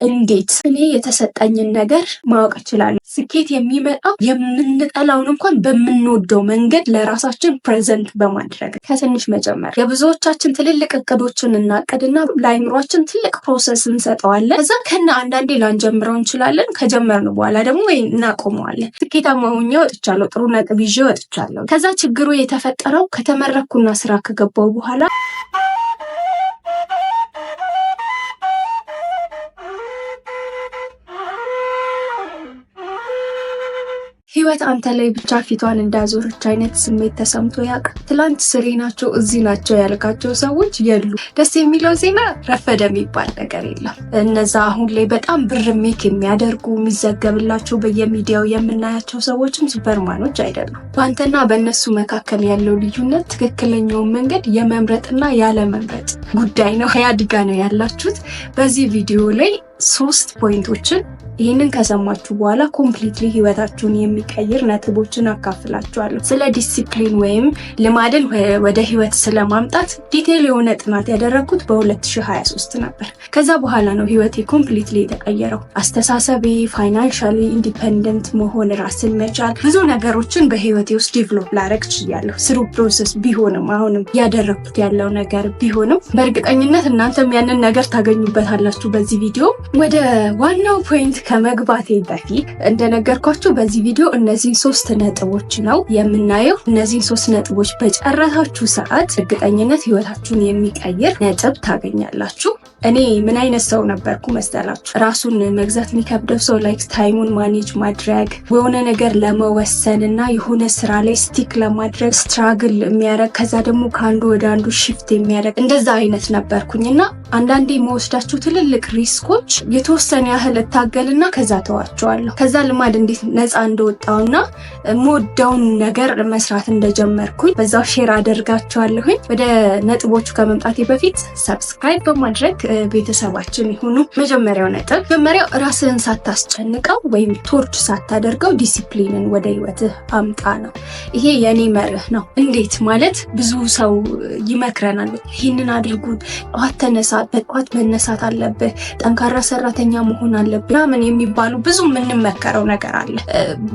እንዴት እኔ የተሰጠኝን ነገር ማወቅ እችላለሁ? ስኬት የሚመጣው የምንጠላውን እንኳን በምንወደው መንገድ ለራሳችን present በማድረግ፣ ከትንሽ መጀመር። የብዙዎቻችን ትልልቅ እቅዶችን እናቅድና ለአይምሯችን ትልቅ process እንሰጠዋለን። ከዛ ከነ አንዳንዴ ላንጀምረው እንችላለን። ከጀመርን በኋላ ደግሞ ወይ እናቆመዋለን። ስኬታማ ሆኜ ወጥቻለሁ፣ ጥሩ ነጥብ ይዤ ወጥቻለሁ። ከዛ ችግሩ የተፈጠረው ከተመረኩና ስራ ከገባው በኋላ። ህይወት አንተ ላይ ብቻ ፊቷን እንዳዞረች አይነት ስሜት ተሰምቶ ያውቃል? ትላንት ስሬ ናቸው፣ እዚህ ናቸው ያልካቸው ሰዎች የሉ። ደስ የሚለው ዜና ረፈደ የሚባል ነገር የለም። እነዛ አሁን ላይ በጣም ብር make የሚያደርጉ፣ የሚዘገብላቸው፣ በየሚዲያው የምናያቸው ሰዎችም superman ኦች አይደሉም። በአንተና በእነሱ መካከል ያለው ልዩነት ትክክለኛውን መንገድ የመምረጥና ያለመምረጥ ጉዳይ ነው። ያድጋ ነው ያላችሁት። በዚህ ቪዲዮ ላይ ሶስት point ኦችን፣ ይህንን ከሰማችሁ በኋላ completely ህይወታችሁን የሚቀይር ነጥቦችን አካፍላችኋለሁ። ስለ ዲሲፕሊን ወይም ልማድን ወደ ህይወት ስለማምጣት detail የሆነ ጥናት ያደረግኩት በ2023 ነበር። ከዛ በኋላ ነው ህይወቴ completely የተቀየረው። አስተሳሰቤ፣ financially independent መሆን፣ ራስን መቻል፣ ብዙ ነገሮችን በህይወቴ ውስጥ develop ላረግ ችያለሁ። Through process ቢሆንም፣ አሁንም እያደረግኩት ያለው ነገር ቢሆንም፣ በእርግጠኝነት እናንተም ያንን ነገር ታገኙበታላችሁ በዚህ ቪዲዮ። ወደ ዋናው point ከመግባቴ በፊት እንደነገርኳችሁ በዚህ ቪዲዮ እነዚህን ሶስት ነጥቦች ነው የምናየው። እነዚህን ሶስት ነጥቦች በጨረሳችሁ ሰዓት እርግጠኝነት ህይወታችሁን የሚቀይር ነጥብ ታገኛላችሁ። እኔ ምን አይነት ሰው ነበርኩ መሰላችሁ? ራሱን መግዛት የሚከብደው ሰው፣ like time ኡን manage ማድረግ፣ የሆነ ነገር ለመወሰን እና የሆነ ስራ ላይ stick ለማድረግ struggle የሚያደርግ፣ ከዛ ደግሞ ከአንዱ ወደ አንዱ shift የሚያደርግ፣ እንደዛ አይነት ነበርኩኝ። እና አንዳንዴ የምወስዳቸው ትልልቅ risk ኦች የተወሰነ ያህል እታገልና ከዛ ተዋቸዋለሁ። ከዛ ልማድ እንዴት ነፃ እንደወጣውና የምወደውን ነገር መስራት እንደጀመርኩኝ በዛው share አደርጋችኋለሁኝ። ወደ ነጥቦቹ ከመምጣቴ በፊት subscribe በማድረግ ቤተሰባችን ይሁኑ። መጀመሪያው ነጥብ፣ መጀመሪያው ራስህን ሳታስጨንቀው ወይም torture ሳታደርገው ዲሲፕሊንን ወደ ህይወትህ አምጣ ነው። ይሄ የኔ መርህ ነው። እንዴት ማለት ብዙ ሰው ይመክረናል። ይህንን አድርጉ፣ ጠዋት ተነሳ፣ በጠዋት መነሳት አለብህ፣ ጠንካራ ሰራተኛ መሆን አለብህ ምናምን የሚባሉ ብዙ የምንመከረው ነገር አለ።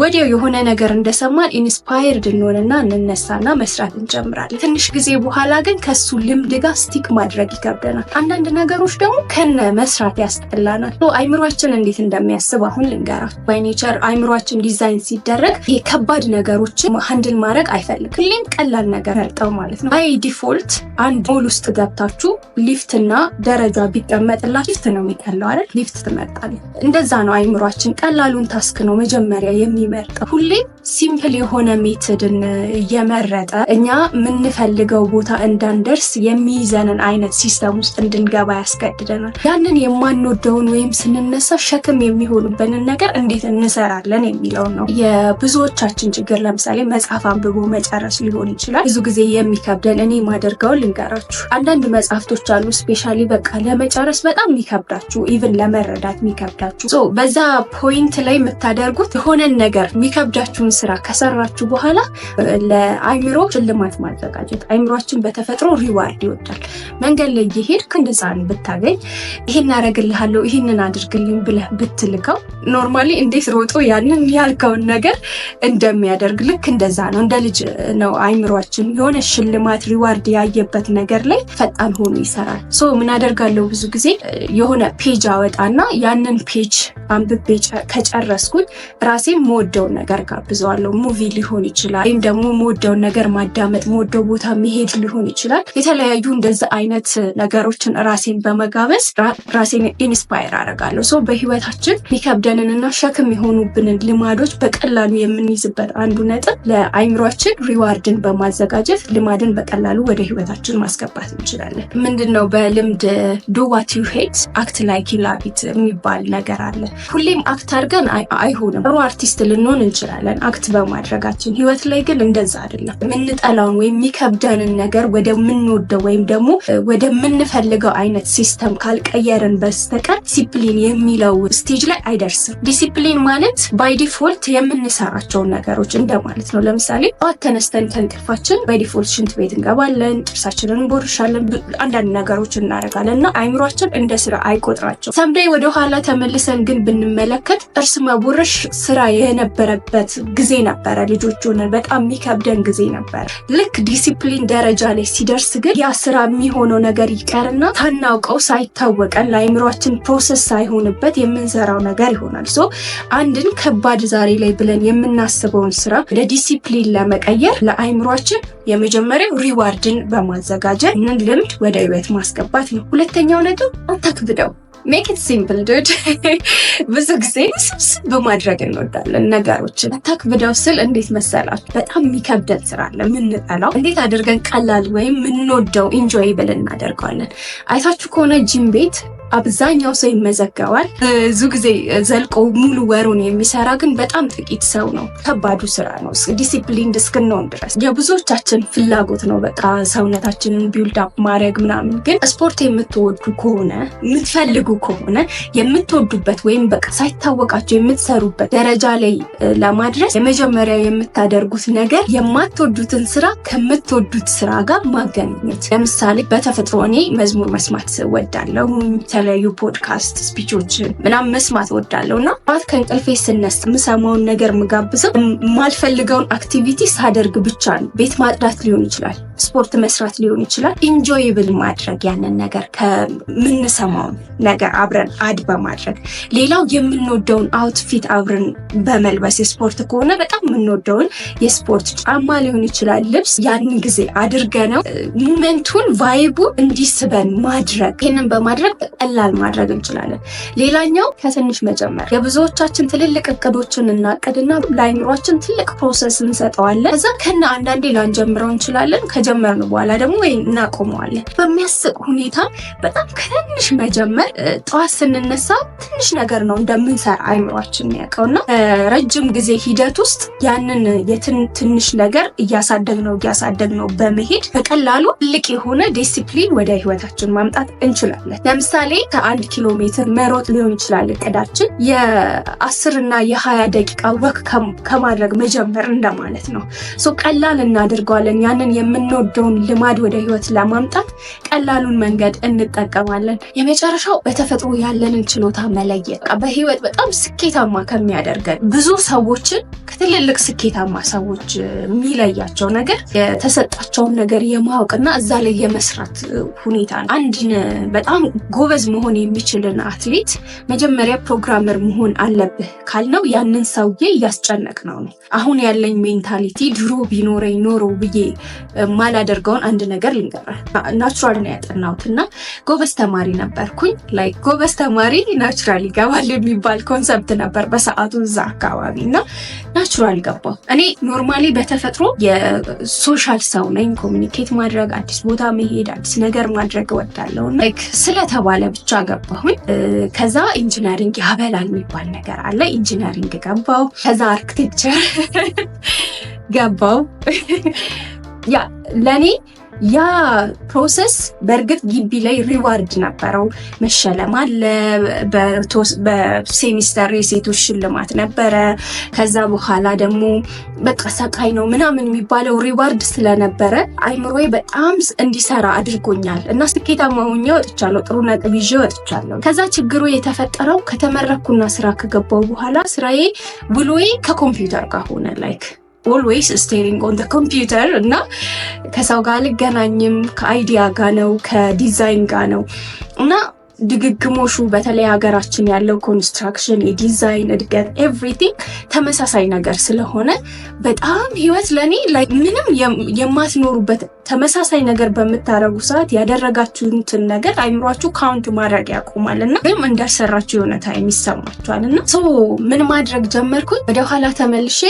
ወዲያው የሆነ ነገር እንደሰማን inspired እንሆንና እንነሳና መስራት እንጀምራለን። ትንሽ ጊዜ በኋላ ግን ከሱ ልምድ ጋር stick ማድረግ ይከብደናል። አንዳንድ ነገሮች ደግሞ ከነ መስራት ያስጠላናል። አይምሯችን እንዴት እንደሚያስብ አሁን ልንገራችሁ። By nature አይምሯችን ዲዛይን ሲደረግ ይሄ ከባድ ነገሮችን handle ማድረግ አይፈልግም። ሁሌም ቀላል ነገር መርጠው ማለት ነው። By default አንድ ሞል ውስጥ ገብታችሁ ሊፍት እና ደረጃ ቢቀመጥላችሁ ሊፍት ነው የሚቀለው አይደል? ሊፍት ትመርጣለህ። እንደዛ ነው፣ አይምሯችን ቀላሉን task ነው መጀመሪያ የሚመርጠው። ሁሌም simple የሆነ method ን እየመረጠ እኛ የምንፈልገው ቦታ እንዳንደርስ የሚይዘንን አይነት system ውስጥ እንድንገባ ያስገድደናል። ያንን የማንወደውን ወይም ስንነሳ ሸክም የሚሆኑብንን ነገር እንዴት እንሰራለን የሚለውን ነው የብዙዎቻችን ችግር። ለምሳሌ መጽሐፍ አንብቦ መጨረስ ሊሆን ይችላል። ብዙ ጊዜ የሚከብደን፣ እኔ ማደርገውን ልንገራችሁ። አንዳንድ መጽሐፍቶች አሉ especially በቃ ለመጨረስ በጣም የሚከብዳችሁ፣ even ለመረዳት የሚከብዳችሁ። በዛ point ላይ የምታደርጉት የሆነን ነገር፣ የሚከብዳችሁን ስራ ከሰራችሁ በኋላ ለአይምሮ ሽልማት ማዘጋጀት። አይምሯችን በተፈጥሮ reward ይወዳል። መንገድ ላይ እየሄድክ አንድ ህፃን ብታገኝ ይሄን አደርግልሃለሁ፣ ይሄንን አድርግልኝ ብለህ ብትልከው normally እንዴት ሮጦ ያንን ያልከውን ነገር እንደሚያደርግ ልክ እንደዛ ነው። እንደ ልጅ ነው አይምሯችን፣ የሆነ ሽልማት reward ያየበት ነገር ላይ ፈጣን ሆኖ ይሰራል። So ምን አደርጋለሁ? ብዙ ጊዜ የሆነ page አወጣና ያንን page አንብቤ ከጨረስኩኝ ራሴን የምወደውን ነገር ጋብዘዋለሁ። Movie ሊሆን ይችላል፣ ወይም ደግሞ የምወደውን ነገር ማዳመጥ፣ የምወደው ቦታ መሄድ ሊሆን ይችላል። የተለያዩ እንደዛ አይነት ነገሮችን ራሴን በመጋበዝ ራሴን inspire አደርጋለሁ። So በህይወታችን የሚከብደንንና ሸክም የሆኑብንን ልማዶች በቀላሉ የምንይዝበት አንዱ ነጥብ ለአይምሯችን reward ን በማዘጋጀት ልማድን በቀላሉ ወደ ህይወታችን ማስገባት እንችላለን። ምንድን ነው፣ በልምድ "Do what you hate, act like you love it" የሚባል ነገር አለ። ሁሌም act አድርገን አይሆንም። ጥሩ አርቲስት ልንሆን እንችላለን act በማድረጋችን። ህይወት ላይ ግን እንደዛ አይደለም። የምንጠላውን ወይም የሚከብደንን ነገር ወደምንወደው ወይም ደግሞ ወደምንፈልገው አይነት system ካልቀየርን በስተቀር ዲሲፕሊን የሚለው stage ላይ አይደርስም። ዲሲፕሊን ማለት by default የምንሰራቸውን ነገሮች እንደማለት ነው። ለምሳሌ ጠዋት ተነስተን ከእንቅልፋችን by default ሽንት ቤት እንገባለን፣ ጥርሳችንን እንቦርሻለን፣ አንዳንድ ነገሮች እናደርጋለን እና አይምሯችን እንደ ስራ አይቆጥራቸው። Someday ወደኋላ ተመልሰን ግን ብንመለከት ጥርስ መቦረሽ ስራ የነበረበት ጊዜ ነበረ። ልጆች ሆነን በጣም የሚከብደን ጊዜ ነበረ። ልክ ዲሲፕሊን ደረጃ ላይ ሲደርስ ግን ያ ስራ የሚሆነው ነገር ይቀርና ሳናውቀው፣ ሳይታወቀን፣ ለአይምሯችን process ሳይሆንበት የምንሰራው ነገር ይሆናል። So አንድን ከባድ ዛሬ ላይ ብለን የምናስበውን ስራ ወደ ዲሲፕሊን ለመቀየር ለአይምሯችን የመጀመሪያው reward ን በማዘጋጀት ይህንን ልምድ ወደ ህይወት ማስገባት ነው። ሁለተኛው ነጥብ አታክብደው። Make it simple, dude። ብዙ ጊዜ ውስብስብ በማድረግ እንወዳለን ነገሮችን። አታክብደው ስል እንዴት መሰላችሁ? በጣም የሚከብደን ስራ አለ የምንጠላው። እንዴት አድርገን ቀላል ወይም የምንወደው enjoyable እናደርገዋለን? አይታችሁ ከሆነ ጂም ቤት አብዛኛው ሰው ይመዘገባል። ብዙ ጊዜ ዘልቆ ሙሉ ወሩን የሚሰራ ግን በጣም ጥቂት ሰው ነው። ከባዱ ስራ ነው ዲሲፕሊን እስክንሆን ድረስ። የብዙዎቻችን ፍላጎት ነው በቃ ሰውነታችንን build up ማድረግ ምናምን። ግን ስፖርት የምትወዱ ከሆነ፣ የምትፈልጉ ከሆነ፣ የምትወዱበት ወይም በቃ ሳይታወቃችሁ የምትሰሩበት ደረጃ ላይ ለማድረስ የመጀመሪያ የምታደርጉት ነገር የማትወዱትን ስራ ከምትወዱት ስራ ጋር ማገናኘት። ለምሳሌ በተፈጥሮ እኔ መዝሙር መስማት እወዳለሁ። የተለያዩ podcast speech ኦችን ምናምን መስማት እወዳለሁ እና ጠዋት ከእንቅልፌ ስነሳ የምሰማውን ነገር ምጋብዘው የማልፈልገውን activity ሳደርግ ብቻ ነው። ቤት ማጽዳት ሊሆን ይችላል፣ ስፖርት መስራት ሊሆን ይችላል። Enjoyable ማድረግ ያንን ነገር ከምንሰማውን ነገር አብረን add በማድረግ፣ ሌላው የምንወደውን outfit አብረን በመልበስ፣ የስፖርት ከሆነ በጣም የምንወደውን የስፖርት ጫማ ሊሆን ይችላል፣ ልብስ፣ ያንን ጊዜ አድርገነው moment ኡን vibe ኡ እንዲስበን ማድረግ። ይህንን በማድረግ ቀላል ማድረግ እንችላለን። ሌላኛው ከትንሽ መጀመር። የብዙዎቻችን ትልልቅ እቅዶችን እናቅድና ለአይምሯችን ትልቅ process እንሰጠዋለን። ከዛ ከነ አንዳንዴ ላንጀምረው እንችላለን። ከጀመርን በኋላ ደግሞ ወይ እናቆመዋለን። በሚያስቅ ሁኔታ በጣም ከትንሽ መጀመር፣ ጠዋት ስንነሳ ትንሽ ነገር ነው እንደምንሰራ አይምሯችን የሚያውቀው እና ረጅም ጊዜ ሂደት ውስጥ ያንን የትንሽ ነገር እያሳደግነው እያሳደግነው በመሄድ በቀላሉ ትልቅ የሆነ ዲሲፕሊን ወደ ህይወታችን ማምጣት እንችላለን። ለምሳሌ ከ1 ኪሎ ሜትር መሮጥ ሊሆን ይችላል እቅዳችን፣ የ10 እና የ20 ደቂቃ walk ከማድረግ መጀመር እንደማለት ነው። So ቀላል እናደርገዋለን። ያንን የምንወደውን ልማድ ወደ ህይወት ለማምጣት ቀላሉን መንገድ እንጠቀማለን። የመጨረሻው በተፈጥሮ ያለንን ችሎታ መለየት። በህይወት በጣም ስኬታማ ከሚያደርገን፣ ብዙ ሰዎችን ከትልልቅ ስኬታማ ሰዎች የሚለያቸው ነገር የተሰጣቸውን ነገር የማወቅና እዛ ላይ የመስራት ሁኔታ ነው። አንድን በጣም ጎበዝ መሆን የሚችልን አትሌት መጀመሪያ programmer መሆን አለብህ ካልነው ያንን ሰውዬ እያስጨነቅነው ነው። አሁን ያለኝ mentality ድሮ ቢኖረኝ ኖሮ ብዬ የማላደርገውን አንድ ነገር ልንገርህ። Natural ነው ያጠናሁት እና ጎበዝ ተማሪ ነበርኩኝ። Like ጎበዝ ተማሪ natural ይገባል የሚባል concept ነበር በሰዓቱ እዛ አካባቢ እና natural ገባሁ። እኔ normally በተፈጥሮ የ social ሰው ነኝ። Communicate ማድረግ፣ አዲስ ቦታ መሄድ፣ አዲስ ነገር ማድረግ እወዳለሁ። Like ስለተባለ ብቻ ገባሁኝ። ከዛ engineering ያበላል የሚባል ነገር አለ። Engineering ገባሁ። ከዛ architecture ገባሁ። Yeah፣ ለእኔ ያ process በእርግጥ ግቢ ላይ reward ነበረው። መሸለም አለ። በሴሚስተር የሴቶች ሽልማት ነበረ። ከዛ በኋላ ደግሞ በቃ ሰቃይ ነው ምናምን የሚባለው reward ስለነበረ አይምሮዬ በጣም እንዲሰራ አድርጎኛል እና ስኬታማ ሆኜ ወጥቻለሁ። ጥሩ ነጥብ ይዤ ወጥቻለሁ። ከዛ ችግሩ የተፈጠረው ከተመረኩና ስራ ከገባሁ በኋላ ስራዬ፣ ውሎዬ ከኮምፒውተር ጋር ሆነ፣ like always staring on computer እና ከሰው ጋር አልገናኝም። ከ idea ጋር ነው፣ ከዲዛይን ጋር ነው እና ድግግሞሹ፣ በተለይ ሀገራችን ያለው construction የዲዛይን እድገት everything ተመሳሳይ ነገር ስለሆነ በጣም ህይወት ለእኔ ምንም የማትኖሩበት፣ ተመሳሳይ ነገር በምታደርጉ ሰዓት ያደረጋችሁትን ነገር አይምሯችሁ count ማድረግ ያቆማል እና ወይም እንዳልሰራችሁ የሆነ time ይሰማችኋል። እና so ምን ማድረግ ጀመርኩኝ? ወደኋላ ተመልሼ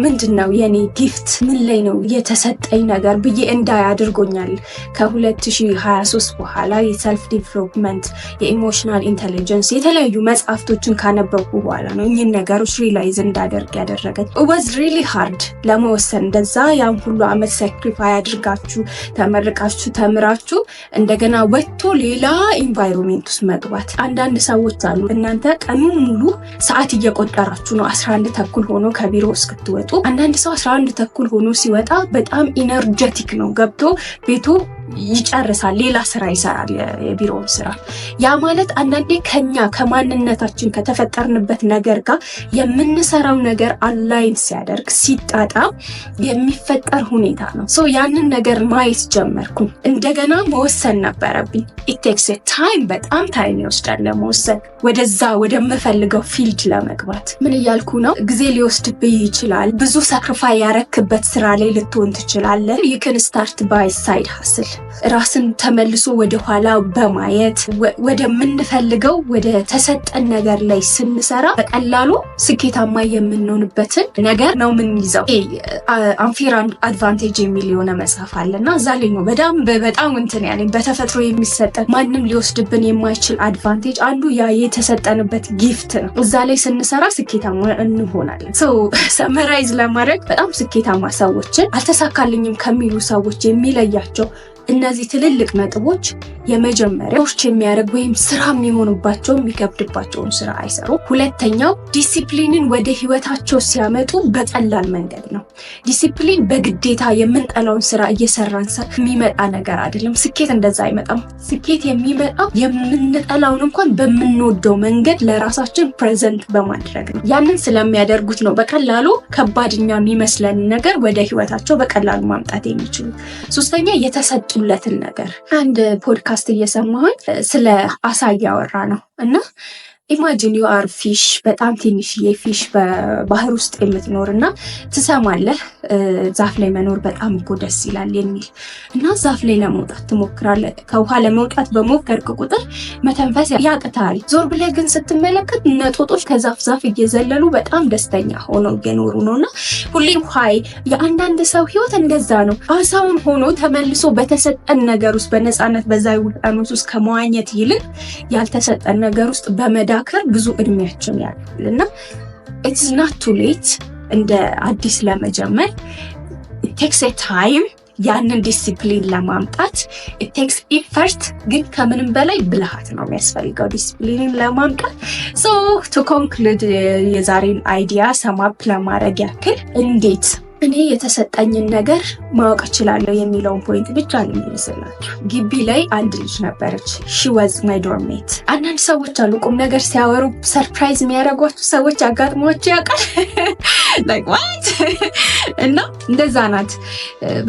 ምንድን ነው የኔ gift፣ ምን ላይ ነው የተሰጠኝ ነገር ብዬ እንዳይ አድርጎኛል። ከ2023 በኋላ የ self development የ emotional intelligence የተለያዩ መጽሐፍቶችን ካነበብኩ በኋላ ነው እኚህን ነገሮች realize እንዳደርግ ያደረገኝ። Was really hard ለመወሰን። እንደዛ ያን ሁሉ አመት sacrifice አድርጋችሁ፣ ተመርቃችሁ፣ ተምራችሁ እንደገና ወጥቶ ሌላ environment ውስጥ መግባት። አንዳንድ ሰዎች አሉ፣ እናንተ ቀኑን ሙሉ ሰዓት እየቆጠራችሁ ነው 11:30 ሆኖ ከቢሮ እስክትወጡ። አንዳንድ ሰው 11:30 ሆኖ ሲወጣ በጣም energetic ነው፣ ገብቶ ቤቱ ይጨርሳል፣ ሌላ ስራ ይሰራል፣ የቢሮውን ስራ። ያ ማለት አንዳንዴ ከኛ ከማንነታችን ከተፈጠርንበት ነገር ጋር የምንሰራው ነገር align ሲያደርግ፣ ሲጣጣም የሚፈጠር ሁኔታ ነው። So ያንን ነገር ማየት ጀመርኩ። እንደገና መወሰን ነበረብኝ። It takes time፣ በጣም time ይወስዳል ለመወሰን፣ ወደዛ ወደምፈልገው field ለመግባት። ምን እያልኩ ነው? ጊዜ ሊወስድብህ ይችላል። ብዙ sacrifice ያረክበት ስራ ላይ ልትሆን ትችላለህ። You can start by side hustle። ራስን ተመልሶ ወደኋላ በማየት ወደምንፈልገው ወደ ተሰጠን ነገር ላይ ስንሰራ በቀላሉ ስኬታማ የምንሆንበትን ነገር ነው የምንይዘው። Unfair Advantage የሚል የሆነ መጽሐፍ አለ እና እዛ ላይ ነው በጣም በጣም እንትን ያለኝ። በተፈጥሮ የሚሰጠን ማንም ሊወስድብን የማይችል advantage አንዱ ያ የተሰጠንበት gift ነው። እዛ ላይ ስንሰራ ስኬታማ እንሆናለን። Summarize ለማድረግ በጣም ስኬታማ ሰዎችን አልተሳካልኝም ከሚሉ ሰዎች የሚለያቸው እነዚህ ትልልቅ ነጥቦች፣ የመጀመሪያው የሚያደርግ ወይም ስራ የሚሆኑባቸው የሚከብድባቸውን ስራ አይሰሩም። ሁለተኛው ዲሲፕሊንን ወደ ህይወታቸው ሲያመጡ በቀላል መንገድ ነው። ዲሲፕሊን በግዴታ የምንጠላውን ስራ እየሰራን የሚመጣ ነገር አይደለም። ስኬት እንደዛ አይመጣም። ስኬት የሚመጣው የምንጠላውን እንኳን በምንወደው መንገድ ለራሳችን present በማድረግ ነው። ያንን ስለሚያደርጉት ነው በቀላሉ ከባድ እኛ የሚመስለን ነገር ወደ ህይወታቸው በቀላሉ ማምጣት የሚችሉ። ሶስተኛ የተሰጡለትን ነገር፣ አንድ ፖድካስት እየሰማሁኝ ስለ አሳ እያወራ ነው እና imagine you are fish፣ በጣም ትንሽዬ fish በባህር ውስጥ የምትኖር እና ትሰማለህ ዛፍ ላይ መኖር በጣም እኮ ደስ ይላል የሚል እና ዛፍ ላይ ለመውጣት ትሞክራለህ። ከውሃ ለመውጣት በሞከርክ ቁጥር መተንፈስ ያቅታል። ዞር ብለህ ግን ስትመለከት እነ ጦጣዎች ከዛፍ ዛፍ እየዘለሉ በጣም ደስተኛ ሆነው እየኖሩ ነው እና ሁሌም ሀይ የአንዳንድ ሰው ህይወት እንደዛ ነው። አሳውን ሆኖ ተመልሶ በተሰጠን ነገር ውስጥ በነፃነት በዛ ውቅያኖስ ውስጥ ከመዋኘት ይልቅ ያልተሰጠን ነገር ውስጥ በመዳከር ብዙ እድሜያችን ያልፋል እና it's not too late እንደ አዲስ ለመጀመር። Takes time ያንን ዲሲፕሊን ለማምጣት፣ takes effort፣ ግን ከምንም በላይ ብልሃት ነው የሚያስፈልገው ዲሲፕሊንን ለማምጣት። So to conclude፣ የዛሬን idea sum up ለማድረግ ያክል እንዴት እኔ የተሰጠኝን ነገር ማወቅ እችላለሁ የሚለውን point ብቻ ነው የሚይዝላችሁ። ግቢ ላይ አንድ ልጅ ነበረች። She was my dormmate። አንዳንድ ሰዎች አሉ ቁም ነገር ሲያወሩ surprise የሚያደርጓችሁ ሰዎች አጋጥሟችሁ ያውቃል? Like what? እና እንደዛ ናት፣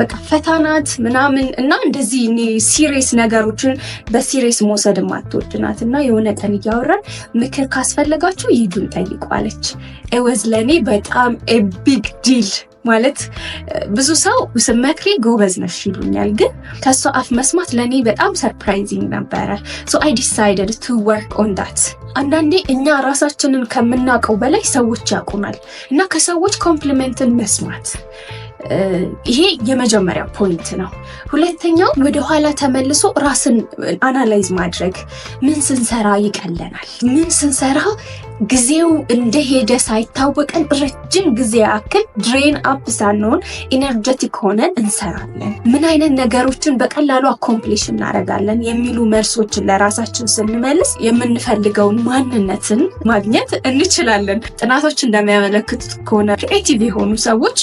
በቃ ፈታ ናት ምናምን እና እንደዚህ serious ነገሮችን በ serious መውሰድ የማትወድ ናት። እና የሆነ ቀን እያወራን ምክር ካስፈለጋችሁ ይዱን ጠይቁ አለች። It was ለእኔ በጣም big deal። ማለት ብዙ ሰው ስመክሪ ጎበዝ ነሽ ይሉኛል፣ ግን ከእሷ አፍ መስማት ለእኔ በጣም surprising ነበረ። So I decided to work on that። አንዳንዴ እኛ ራሳችንን ከምናውቀው በላይ ሰዎች ያውቁናል እና ከሰዎች compliment ን መስማት፣ ይሄ የመጀመሪያው point ነው። ሁለተኛው ወደኋላ ተመልሶ ራስን analyze ማድረግ፣ ምን ስንሰራ ይቀለናል፣ ምን ስንሰራ ጊዜው እንደሄደ ሳይታወቀን ረጅም ጊዜ ያክል drain up ሳንሆን energetic ሆነን እንሰራለን፣ ምን አይነት ነገሮችን በቀላሉ accomplish እናደርጋለን የሚሉ መልሶችን ለራሳችን ስንመልስ የምንፈልገውን ማንነትን ማግኘት እንችላለን። ጥናቶች እንደሚያመለክቱት ከሆነ creative የሆኑ ሰዎች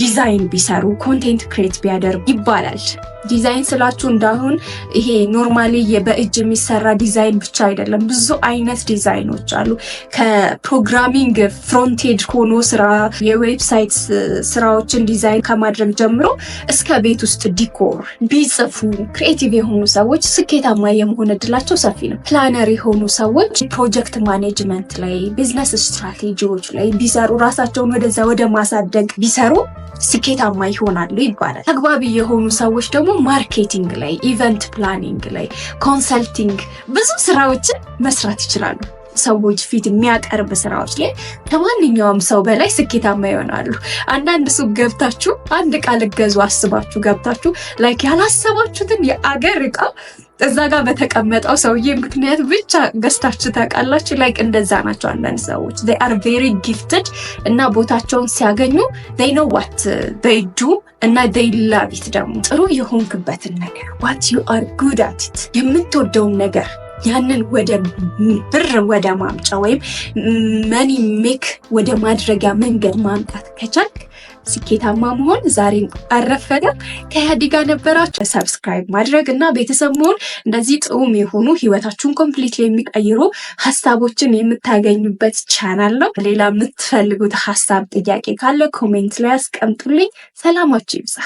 ዲዛይን ቢሰሩ፣ content create ቢያደርጉ ይባላል። ዲዛይን ስላችሁ እንዳሁን ይሄ normally በእጅ የሚሰራ ዲዛይን ብቻ አይደለም። ብዙ አይነት ዲዛይኖች አሉ። ከ programming frontend ሆኖ ስራ፣ የ website ስራዎችን ዲዛይን ከማድረግ ጀምሮ እስከ ቤት ውስጥ decor ቢጽፉ creative የሆኑ ሰዎች ስኬታማ የመሆን እድላቸው ሰፊ ነው። Planner የሆኑ ሰዎች project management ላይ፣ business strategy ዎች ላይ ቢሰሩ፣ ራሳቸውን ወደዛ ወደ ማሳደግ ቢሰሩ ስኬታማ ይሆናሉ ይባላል። ተግባቢ የሆኑ ሰዎች ደግሞ marketing ላይ፣ event planning ላይ፣ consulting ብዙ ስራዎችን መስራት ይችላሉ። ሰዎች ፊት የሚያቀርብ ስራዎች ላይ ከማንኛውም ሰው በላይ ስኬታማ ይሆናሉ። አንዳንድ ሱቅ ገብታችሁ አንድ እቃ ልገዙ አስባችሁ ገብታችሁ like ያላሰባችሁትን የአገር እቃ እዛ ጋር በተቀመጠው ሰውዬ ምክንያት ብቻ ገዝታችሁ ታውቃላችሁ። Like እንደዛ ናቸው አንዳንድ ሰዎች፣ they are very gifted እና ቦታቸውን ሲያገኙ they know what they do እና they love it። ደግሞ ጥሩ የሆንክበትን ነገር፣ what you are good at it፣ የምትወደውን ነገር ያንን ወደ ብር ወደ ማምጫ ወይም money make ወደ ማድረጊያ መንገድ ማምጣት ከቻልክ ስኬታማ መሆን ዛሬም አልረፈደም። ከያዲ ጋር ነበራችሁ። Subscribe ማድረግ እና ቤተሰብ መሆን እንደዚህ ጥሩም የሆኑ ህይወታችሁን completely የሚቀይሩ ሀሳቦችን የምታገኙበት ቻናል ነው። ሌላ የምትፈልጉት ሀሳብ፣ ጥያቄ ካለ comment ላይ አስቀምጡልኝ። ሰላማችሁ ይብዛ።